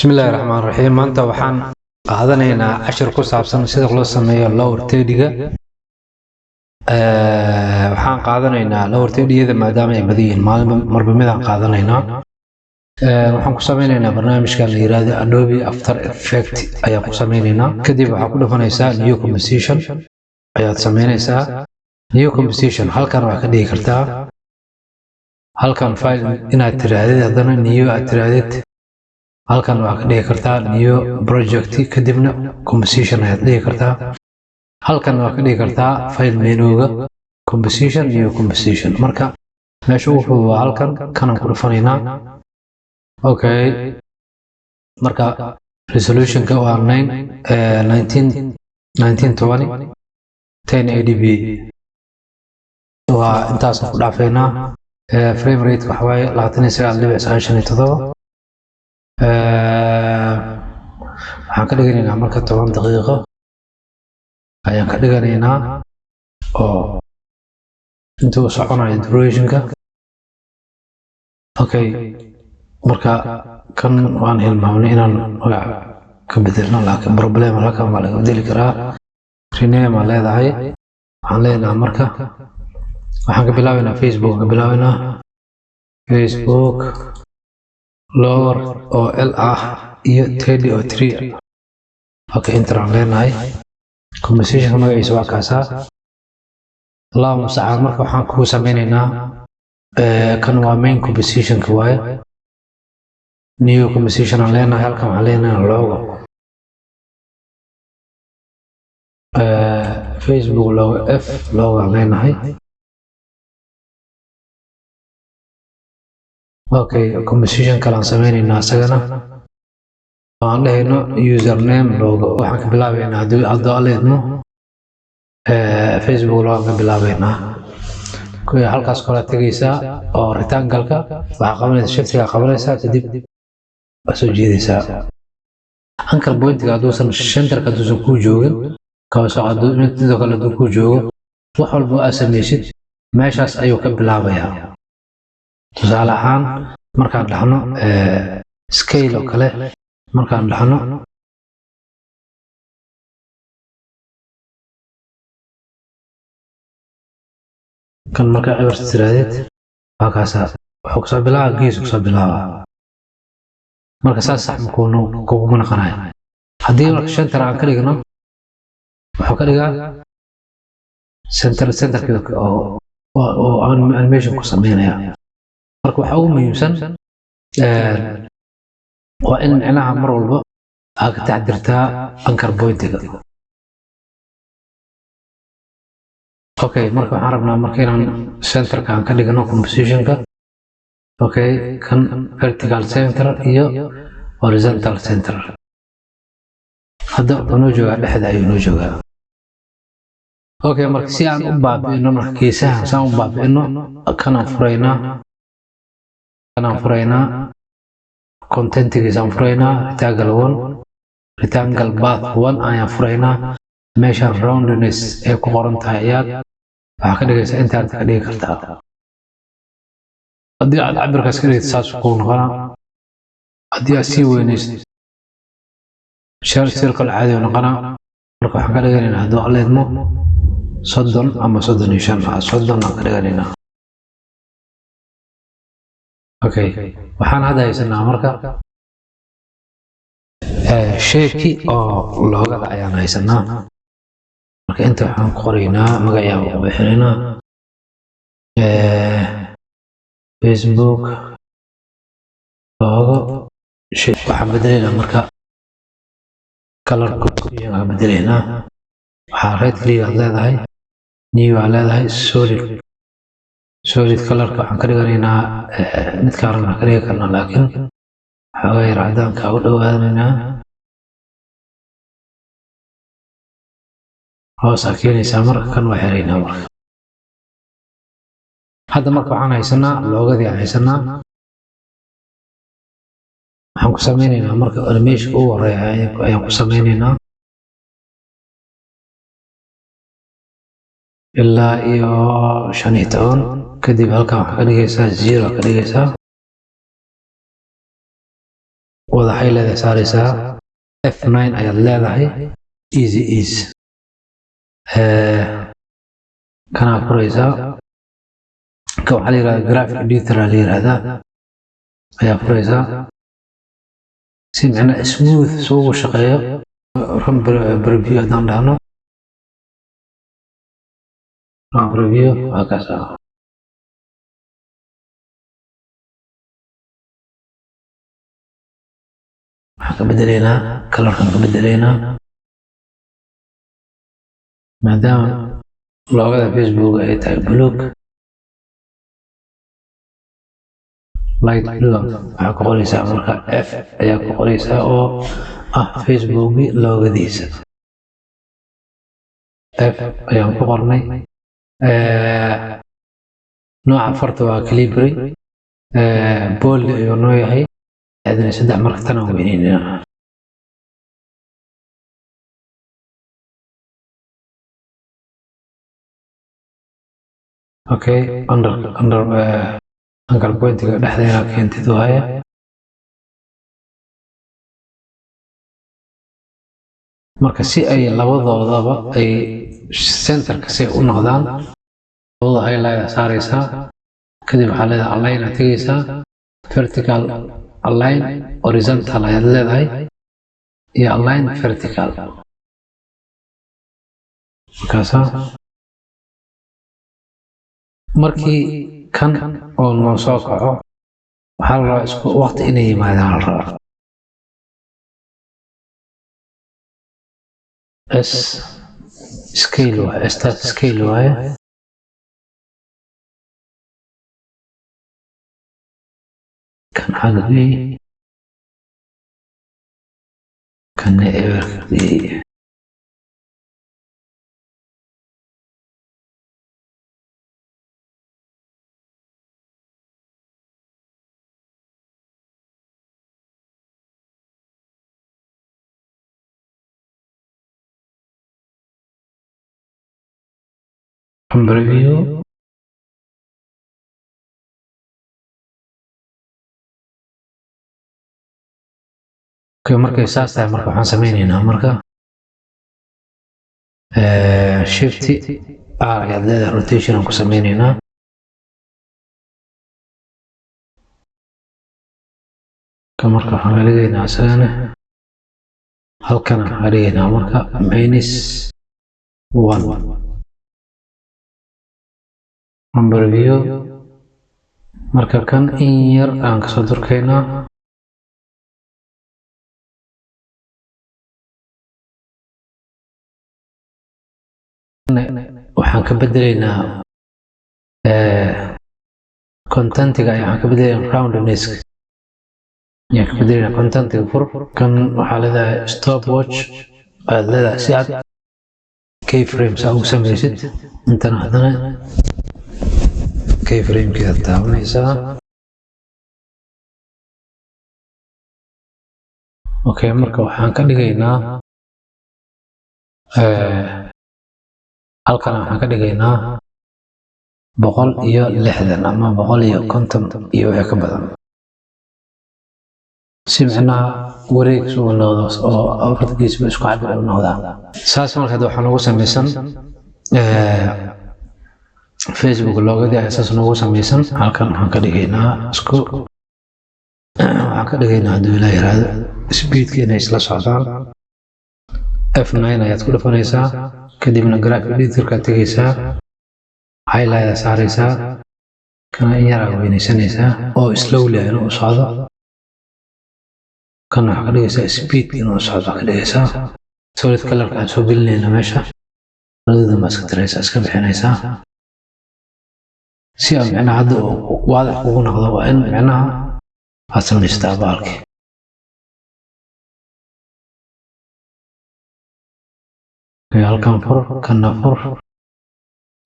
Bismillahi raxmaan raxiim. Maanta waxaan qaadanaynaa cashir ku saabsan sida loo sameeyo lower third-ga. Waxaan qaadanaynaa lower third-yada maadaama ay badan yihiin, maalinba marba midaan qaadanaynaa. Waxaan ku sameynaynaa barnaamijkan la yiraahdo Adobe After Effect ayaan ku sameynaynaa. Kadib waxaa ku dhufanaysaa new composition ayaad sameynaysaa. New composition halkan waa ka dhigi kartaa, halkan file inaad tiraahdid, haddana new aad tiraahdid. Halkan waa ka dhigi kartaa new project, kadibna composition ayaad dhigi kartaa. Halkan waa ka dhigi kartaa file menuga, composition, new composition. Marka meesha ugu fudud waa halkan, kanaan ku dhufanaynaa. Okay, marka resolutionka waa nine nineteen 1920 1080p, waa intaasaan ku dhaafaynaa. Frame rate waxa waaye 29.97. Waxaan ka dhiganaynaa marka 10 daqiiqo ayaan ka dhiganaynaa oo intuu soconayo durationka. Okay, marka kan waan hilmaamnay inaan magac ka bedelno, laakiin problem halkan waa laga bedeli karaa. Rename aan leedahay. Waxaan leenahay marka waxaan ka bilaabaynaa Facebook, ka bilaabaynaa Facebook lower oo L ah iyo thirty oo three. Okay, enter aan leenahay. Compositionka magaciisa waa kaasaa, Allahu mustacaan. Marka waxaan ku sameynaynaa, kan waa main compositionka waaye. New composition aan leenahay. Halkan waxaan leenahay logo, Facebook logo, F logo aan leenahay. Okay, composition kale aan sameynaynaa isagana aan dhehayno username logo. Waxaan ka bilaabaynaa, haddii hadduu Alla idmo, Facebook logo ka bilaabaynaa. Kuwii halkaas kala tegaysaa oo rectangle-ka waxaa qabanaysaa, shiftiga qabanaysaa, kadib waa soo jiidaysaa. Anchor pointiga hadduusan centerka hadduusan kuu joogin, kaasoo sidoo kale hadduu kuu joogo, wax walba aad samaysid meeshaas ayuu ka bilaabayaa. Tusaale ahaan, markaan dhahno scale oo kale, markaan dhahno kan, markaa cibarta tiraahdeed, waa kaasaa wuxuu kusoo bilaaba, gees kusoo bilaaba. Marka saas sax kuguma noqonayo. Haddii marka center aan ka dhigno, wuxuu ka dhigaa center, centerka oo animation ku sameynaya. Marka waxaa ugu muhiimsan waa in micnaha mar walba aad ka taxdirtaa anchor pointiga. Okay, marka waxaan rabnaa marka inaan centerka aan ka dhigno compositionka. Okay, kan vertical center iyo horizontal center. Hadda wuxuu noo joogaa dhexda ayuu noo joogaa. Okay, marka si aan u baabi'ino, marka geesaha si aan u baabi'ino, kanaan furaynaa, kanaan furaynaa, contentigiisaan furaynaa, rectangle one, rectangle path one ayaan furaynaa. Meeshaan roundness ay ku qoran tahay ayaad waxaa ka dhigaysaa intaad ka dhigi kartaa. Haddii aad cabirkaas ka dhigto, saas kuu noqonaa. Haddii aad sii weynaysid, circle caadi uu noqonaa. Marka waxaan ka dhiganaynaa, hadduu Alla idmo, 30 ama 35, 30 aan ka dhiganaynaa. Okay, waxaan hadda haysanaa marka shape-kii oo logoda ayaan haysanaa. Marka inta waxaan ku qoraynaa magacayaan ku bixinaynaa, Facebook logo. Waxaan bedelaynaa marka color composition aan bedelaynaa. Waxaa right click aad leedahay, new aad leedahay, solid. Solid colorka waxaan ka dhiganaynaa midkaan rabnaa ka dhigi karnaa, laakiin xoogaa yar cadaanka u dhowaanaynaa. Hoosaa keenaysaa. Marka kan waa xiraynaa. Marka hadda marka waxaan haysanaa logodii aan haysanaa. Waxaan ku sameynaynaa marka animation ugu horeeya ayaan ku sameynaynaa ilaa iyo 15. Kadib halkan waxaa ka dhigaysaa 0 ka dhigaysaa. Wada highlight saaraysaa, F9 ayaad leedahay, easy ease. Kanaa furaysaa. Ka waxaa la yihahdaa graphic editor la yihahdaa ayaa furaysaa, si micnaa smooth soo ugu shaqeeyo. Run preview haddaan dhahno, run preview, waa kaas ah. Waxaan ka bedeleynaa colorkan, ka bedeleynaa maadaama logoda Facebook ay tahay buluug, light blue. Waxaa ku qoraysaa marka F ayaa ku qoraysaa, oo ah Facebooki logodiisa. F ayaan ku qornay. Nooca farta waa Calibri, bold ayuu noo yahay, 63. Marka tan aan weyneynaa. Okay, under anchor pointiga dhexda inaad keentid waaye. Marka si ay labadoodaba ay centerka si u noqdaan, labada highlight saaraysaa, kadib waxaa leedahay align aad tegaysaa, vertical align, horizontal ayaad leedahay iyo align vertical. Markaasaa markii kan oo noo soo kaco, waxaa la rabaa isku waqti inay yimaadaan la rabaa. S scale waaye, start scale waaye. Kan xagga geey, kanna eberka geey. Preview. Okay, markay saas tahay, marka waxaan sameyneynaa marka Shift R ayaad leedahay, rotation aan ku sameyneynaa. Ka marka waxaan ka dhigaynaa isagana halkan, waxaan ka dhigaynaa marka -1. Preview. Marka kan in yar aan kasoo durkaynaa. Waxaan ka bedeleynaa contentiga, ayaan ka bedeleynaa, roundness ayaan ka bedeleynaa. Contentiga fur, kan waxaa leedahay stopwatch ayaad leedahay, si aad keyframes aa ugu sameysid. Intana haddana keyframekeeda taabanaysaa. Okay, marka waxaan ka dhigaynaa halkan, waxaan ka dhigaynaa 160 ama 150 iyo wixii ka badan, si micnaha wareeg isugu noqdo oo afarta geesba isku cabir u noqdaan. Saas marka hadda waxaa noogu sameysan Facebook logodii ayaa saas noogu sameysan. Halkan waxaan ka dhigaynaa isku, waxaan ka dhigaynaa, hadduu Ilaah yiraahdo, speedka inay isla socdaan. F9 ayaad ku dhufanaysaa, kadibna graphic editorka tegaysaa, highlight saaraysaa, kana in yar aa weynaysanaysaa oo slowly inuu u socdo. Kana waxaa ka dhigaysaa speed inuu u socdo ka dhigaysaa. Solid colorka aan soo gelinayna meesha, labadooda ma iska tiraysaa, iska bixinaysaa, si aan micnaha hadda waadax kugu noqdo. Waa in micnaha aad samaystaa baalki. Halkan fur, kana fur,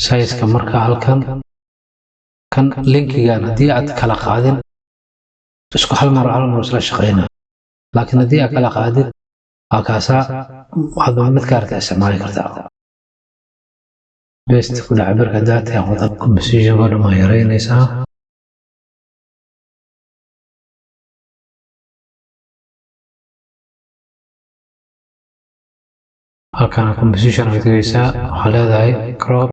sizeka marka halkan kan linkigan haddii aad kala qaadin, isku hal mar isla shaqeynaa, laakiin haddii aad kala qaadid, waa kaasaa, waxaad mid ka aragta isticmaali kartaa. Best ku dhaca birka data wada composition oo dhan waa yareynaysaa. Halkana composition aad tegaysaa, waxaa leedahay crop,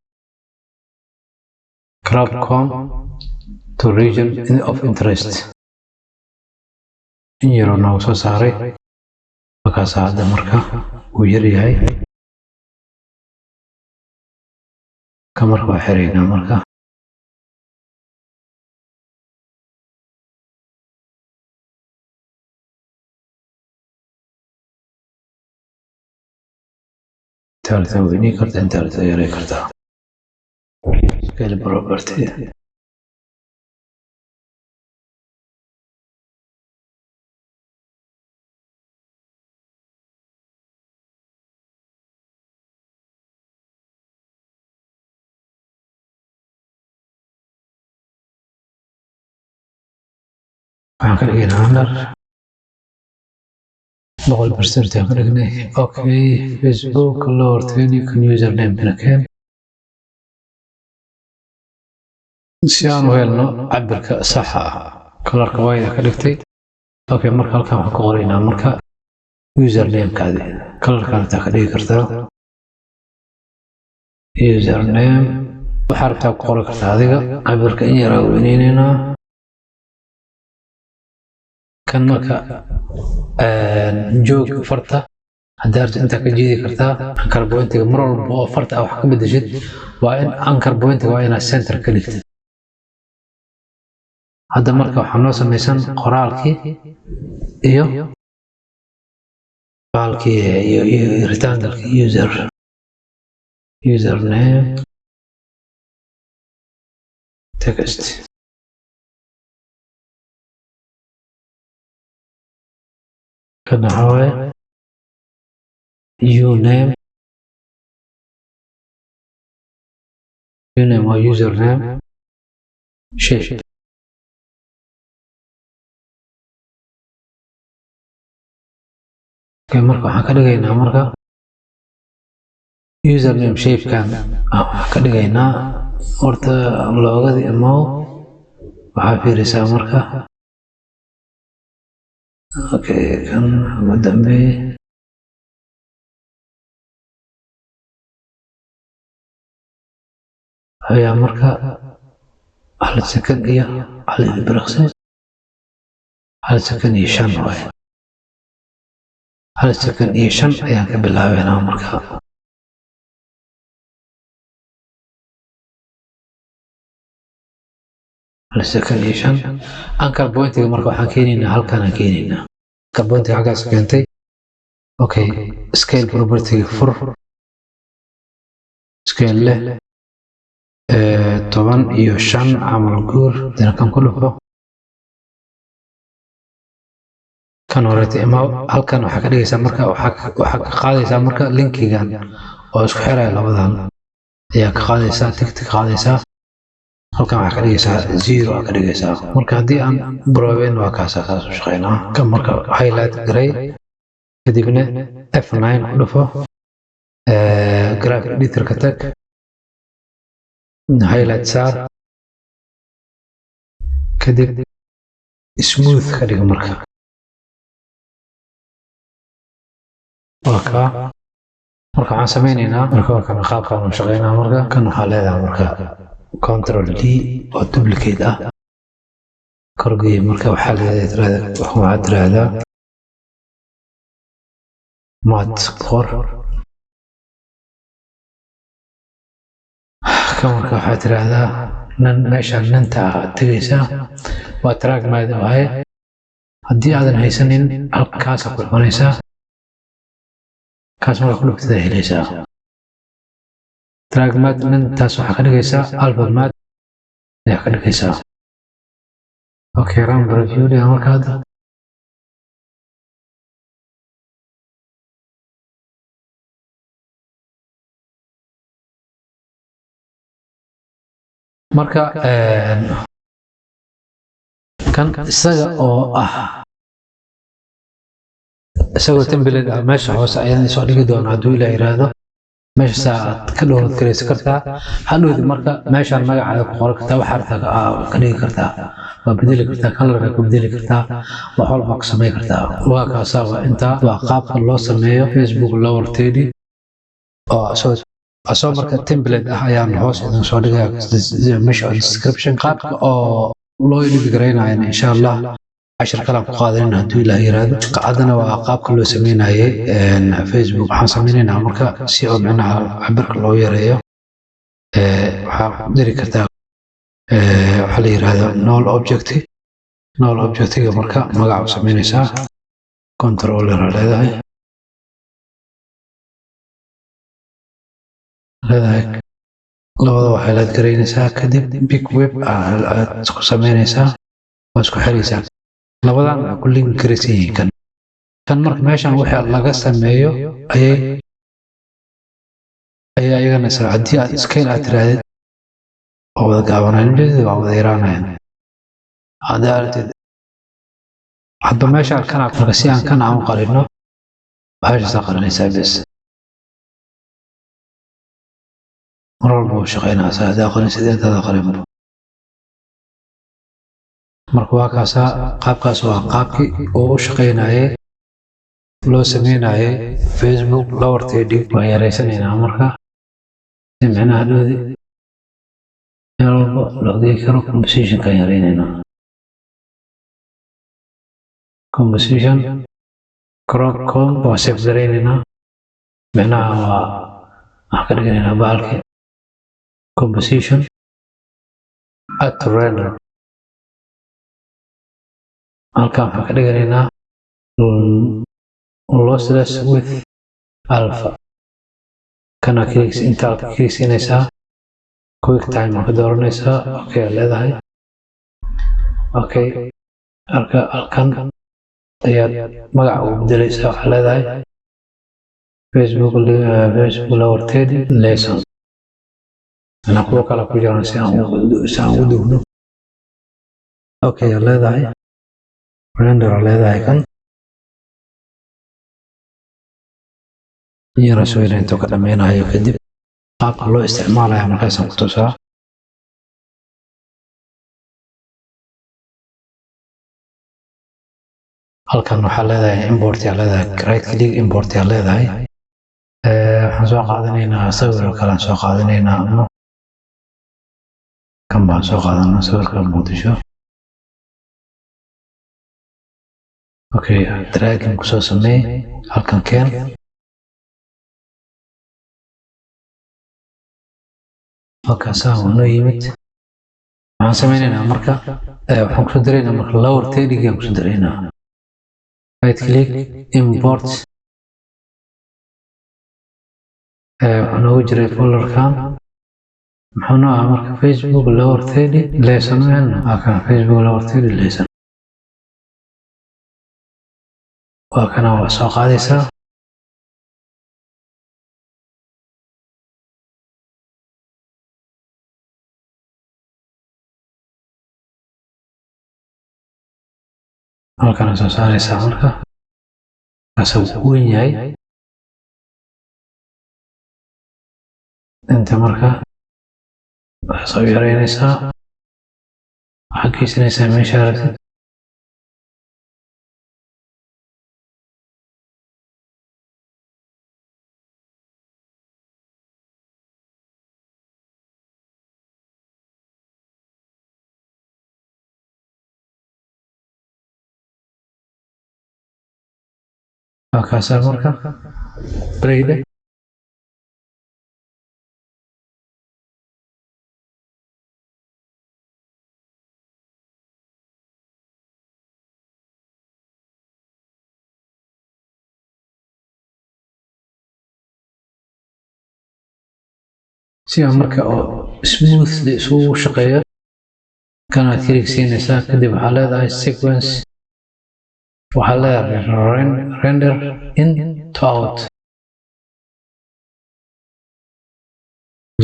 crop comp to region of interest. In yaroo noogu soo saaray markaas. Hadda marka wuu yar yahay ka. Marka waa xiraynaa. Marka intaa weynii karta, intaa yaray kartaa. Scale property. Waxaan ka dhigaynaa under 100% aan ka dhignay. Okay, Facebook lower 20 kan username keen si aan u helno cabirka saxa ah. Colorka wayda ka dhigtay. Okay, marka halkan waxaan ku qoraynaa marka username-kaadi. Colorkan intaa ka dhigi kartaa username, waxaa rabtaa ku qoran kartaa adiga. Cabirka in yaraa weyneynenaa kan. Marka joog farta haddii arto intaa ka jiidi kartaa. Anchor pointiga mar walba oo farta wax ka bedeshid, waa in anchor pointiga waa inaad center ka dhigtid. Hadda marka waxaa noo samaysan qoraalkii iyo baalkii iyo rectangle. Username text. Kan waxaa waaye uname. Uname waa username shape. Okay, marka waxaan ka dhigaynaa marka username shapekan waxaan ka dhigaynaa horta loogadii imow. Waxaa fiirisaa marka. Okay, kan ugu dambeeye ayaa marka 1 second iyo hal ilbiriqsi, 1 second iyo 5 waaye. 1 second iyo 5 ayaan ka bilaabeynaa marka. 1 second iyo 5. Anchor pointiga marka waxaan keenaynaa halkaan aan keenaynaa. Anchor pointiga xaggaas keentay. Okay, scale propertyga fur, scale leh 15 camal guur. Dina kan ku dhufo, kan horeeta ima. Halkan waxaa ka dhigaysaa marka, waxaa ka qaadaysaa marka linkigan oo isku xiraya labadan ayaa ka qaadaysaa, tick qaadaysaa. Halkan waxaa ka dhigaysaa zero aa ka dhigaysaa. Marka haddii aan broben waa kaasa, saas u shaqeynaa. Kan marka highlight garay, kadibna F9 ku dhufo, graphic editor-ka tag, highlight saar, kadib smooth ka dhigo. Marka waa kaa. Marka waxaan sameyneynaa marka waa kana qaabkaan u shaqeynaa. Marka kan waxaa leedahay marka Control D oo duplicate ah korgeey. Marka waxaa leedahay, waxaad tiraahdaa matte qor. Kan marka waxaad tiraahdaa none. Meeshaan none-ta aad tegaysaa, waa track matte waaye. Haddii aadan haysanin, halkaasa ku dhufanaysaa. Kaas markaa ku dhuftida helaysaa track matte. None-taas waxaa ka dhigaysaa alpha matte ayaa ka dhigaysaa. Okay, run preview dhiga marka hadda. Marka kan isaga oo ah, isagoo template ah, meesha hoose ayaan soo dhigi doonaa hadduu Ilaah yiraahdo. Meesha saa aad ka download garaysan kartaa hadhowdi. Marka meeshaan magacaada ku qoran kartaa, waxaa rabtaa ka dhigi kartaa, waa bedeli kartaa, colorka ka bedeli kartaa, wax walba ka samayn kartaa. Waa kaasaa, waa intaa, waa qaabka loo sameeyo Facebook lower 30. Oo asoo marka template ah ayaan hoos idin soo dhigaya meesha description. Qaabka oo loo edit garaynayana insha Allah cashir kalaan ku qaadanayna hadduu Ilaah yiraahdo. Haddana waa qaabka loo sameynayay Facebook. Waxaan sameynaynaa marka si oo micnaha cabirka loo yareeyo, waxaa ku diri kartaa waxaa la yiraahdo null object. Null objectiga marka magaca u sameynaysaa, controller leedahay, labada waxay laad garaynaysaa. Kadib pick whip aad isku sameynaysaa, waa isku xiraysaa. Labadan waxay ku link garaysan yihiin kan. Marka meeshan wixii laga sameeyo ayay ayagana isla. Haddii aad scale aad tiraahdid, waa wada gaabanayan, ujeedada waa wada yaraanayan. Haddii aragtid hadba meeshaan kana, marka si aan kan aan u qarino, bahashaasaa qarinaysaa bes. Mar walba wuu shaqeynaa haddaa qarinsid, intaada qarinba. Marka waa kaasaa qaabkaas, waa qaabkii uu u shaqeynayay, loo sameynayay Facebook lower third. Waan yareysanaynaa marka si micnaha dhoodi meel walba loo dhigi karo. Compositionkaan yareynaynaa, composition crop comp waa save gareynaynaa, micnaha waa waxaan ka dhiganaynaa bahalkii composition, add to render. Halkan waxaan ka dhiganaynaa lossless with alpha. Kana click, intaa click siinaysaa, quick time waa ka dooranaysaa, okay aad leedahay. Okay, halka halkan ayaad magaca ugu bedelaysaa. Waxaa leedahay Facebook lower third lesson. Anaa kuwa kale ku jiraan si aan ugu dugno. Okay aad leedahay, render aad leedahay. Kan yara soo intuu ka dhameynayo, kadib qaabka loo isticmaalayo markaasaan ku tusaa. Halkan waxaa leedahay import yaa leedahay, right click, import yaa leedahay. Waxaan soo qaadanaynaa sawir oo kale aan soo qaadanaynaa, ama kan baan soo qaadanaa, sawirka Muqdisho. Okay, dragging kusoo sameey, halkan keen. Halkaasaa waa noo yimid. Waxaan sameynaynaa marka, waxaan kusoo daraynaa marka lower third-gaan kusoo daraynaa. Right click, import. Wuxuu noogu jiray folderkan. Muxuu noo ahaa marka? Facebook lower third lesson waa kan. Facebook lower third lesson waa kana, waa soo qaadaysaa. Halkana soo saaraysaa. Marka kaasa wuu weyn yahay inta. Marka waxaa soo yareynaysaa, waxaad geysanaysaa meesha rabtid. Waa kaasaa. Marka brayde si aan marka oo smoothly isugu shaqeeyo, kanaad click siinaysaa. Kadib waxaa leedahay sequence, waxaa leedahay render in to out.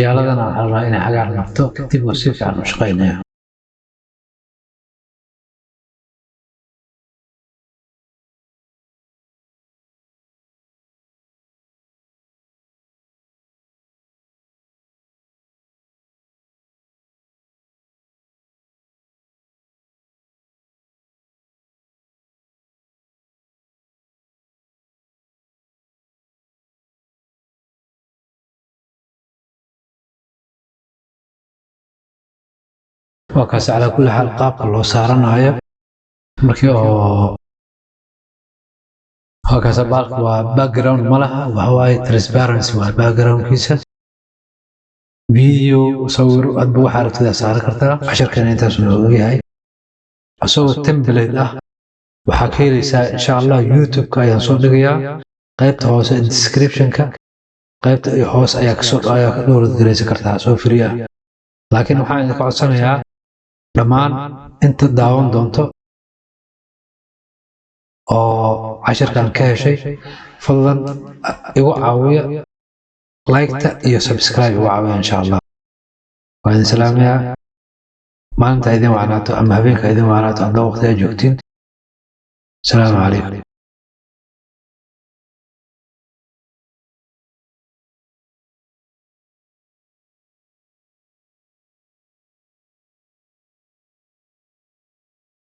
Jaaladana waxaa la rabaa inay cagaar noqoto, kadib oo si fiican u shaqeynaya. Waa kaas. Calaa kulli xaal, qaabka loo saaranayo markii oo waa kaas. Baalka waa background ma laha, waxa waaye transparency waa backgroundkiisa. Video, sawir, adba waxaa rabtida saaran kartaa. Casharkana intaas noo yahay. Isagoo template ah waxaa ka helaysaa, insha Allah, YouTube-ka ayaan soo dhigayaa. Qaybta hoose description-ka, qaybta hoose ayaa kasoo ayaa ka download garaysan kartaa, soo free ah. Laakiin waxaan idinka codsanayaa dhammaan inta daawan doonto oo cashirkan ka heshay, fadlan igu caawiya like-ta iyo subscribe, igu caawiya, insha Allah. Waa idin salaamayaa. Maalinta idin wacnaato ama habeenka idin wacnaato, hadda waqti aad joogtiin. Asalaamu calaykum.